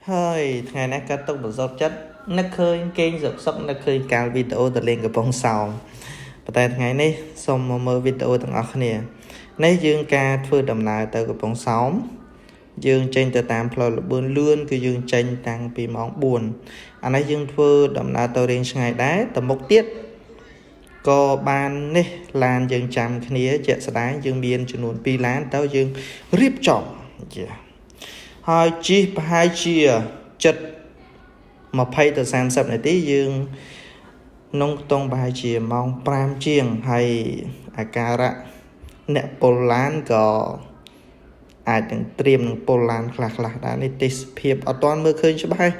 ហើយថ្ងៃនេះកាត់ទុកបន្សពចិត្តនឹកឃើញគេងសុកសុកនឹកឃើញកាលវីដេអូទៅលេងកំពង់សោមប៉ុន្តែថ្ងៃនេះសូមមកមើលវីដេអូទាំងអស់គ្នានេះយើងការធ្វើដំណើរទៅកំពង់សោមយើងចេញទៅតាមផ្លូវលបឿនលឿនគឺយើងចេញតាំងពីម៉ោង4អានេះយើងធ្វើដំណើរទៅរៀងឆ្ងាយដែរទៅមុខទៀតក៏បាននេះឡានយើងចាំគ្នាជាក់ស្ដែងយើងមានចំនួន2ឡានទៅយើងរៀបចំចាហើយជិះប្រហែលជាចិត្ត20ទៅ30នាទីយើងក្នុងខ្ទង់ប្រហែលជាម៉ោង5ជាងហើយអាការៈអ្នកពលឡានក៏អាចនឹងត្រៀមនឹងពលឡានខ្លះខ្លះដែរនេះទេសភាពអត់ទាន់មើលឃើញច្បាស់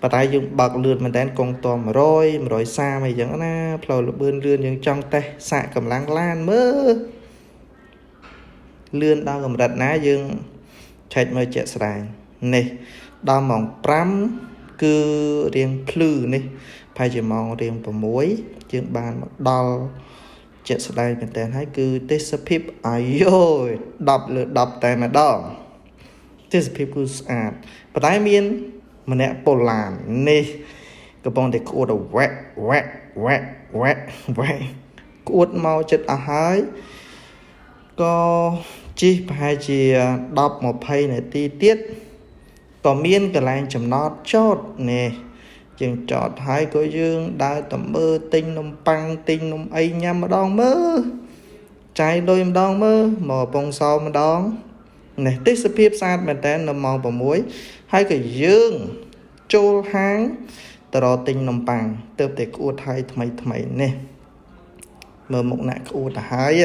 ប៉ុន្តែយើងបើកលឿនមែនតើកងត100 130អីចឹងណាផ្លូវលបឿនលឿនយើងចង់តេស្តសាកកម្លាំងឡានមើលលឿនដល់កម្រិតណាយើងឆែកមើលជាក់ស្ដែងនេះដល់ម៉ោង5គឺរៀងភ្លឺនេះប្រហែលជាម៉ោងរៀង6យើងបានមកដល់ជាក់ស្ដែងមែនតើហើយគឺទេសភាពអាយយ10លើ10តែម្ដងទេសភាពគឺស្អាតប៉ុន្តែមានម្នាក់ប៉ូឡាននេះកំពុងតែក្អួតវ៉ែវ៉ែវ៉ែវ៉ែវ៉ែក្អួតមកចិត្តអស់ហើយក៏ជិះប្រហែលជា10 20នាទីទៀតក៏មានកន្លែងចំណតចតនេះយើងចតហើយក៏យើងដើរទៅមើលទិញនំប៉័ងទិញនំអីញ៉ាំម្ដងមើលចាយលុយម្ដងមើលមកកំពង់សោមម្ដងនេះទេសភាពស្អាតមែនតើនៅម៉ោង6ហើយក៏យើងចូលហាងទៅរកទិញនំប៉័ងទៅតែក្អួតហើយថ្មីថ្មីនេះមើលមុខអ្នកក្អួតទៅហើយ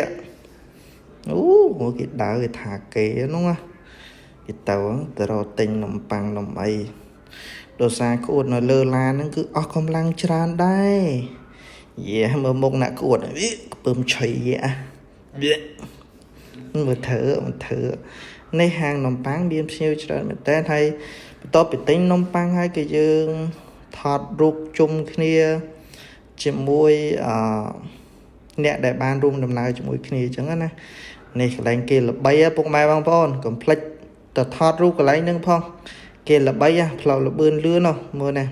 អូគេដើរគេថាគេនោះណាគេទៅទៅរកទិញនំប៉័ងនំអីដោយសារក្អួតនៅលើឡានហ្នឹងគឺអស់កម្លាំងច្រើនដែរយេមើលមុខអ្នកក្អួតខ្ពើមឆៃយេមើលធ្វើមើលធ្វើនេះហាងនំប៉័ងមានភ្ញៀវច្រើនមែនតើហើយបន្ទាប់ពីទិញនំប៉័ងហើយគឺយើងថតរូបជុំគ្នាជាមួយអឺអ្នកដែលបានរួមដំណើរជាមួយគ្នាអញ្ចឹងណានេះកន្លែងគេល្បីពុកម៉ែបងប្អូនកុំភ្លេចទៅថតរូបកន្លែងហ្នឹងផងគេល្បីផ្លូវលបឿនលឿននោះមើលណា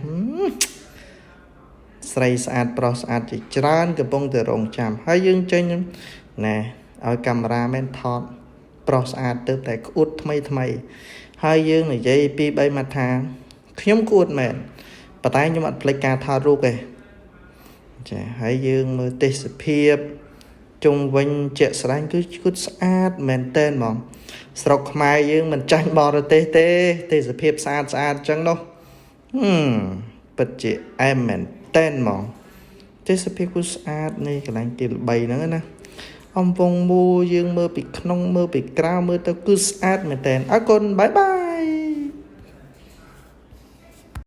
ស្រីស្អាតប្រុសស្អាតជាច្រើនកំពុងតែរងចាំហើយយើងចេញណែឲ្យកាមេរ៉ាមែនថតប្រុសស្អាតទៅតែក្អួតថ្មីថ្មីហើយយើងនិយាយពី3មកថាខ្ញុំក្អួតមែនប៉ុន្តែខ្ញុំអត់ភ្លេចការថតរូបទេចាហើយយើងមើលទេសភាពជុំវិញជាក់ស្ដែងគឺគួតស្អាតមែនតែនហ្មងស្រុកខ្មែរយើងមិនចាញ់បរទេសទេទេសភាពស្អាតស្អាតចឹងនោះហឹមពិតជាអែមមែនតែនហ្មងទេសភាពគឺស្អាតនេះកន្លែងទីល្បីហ្នឹងណាអំពងមូយើងមើលពីក្នុងមើលពីក្រៅមើលទៅគឺស្អាតមែនតែនអរគុណ bye bye.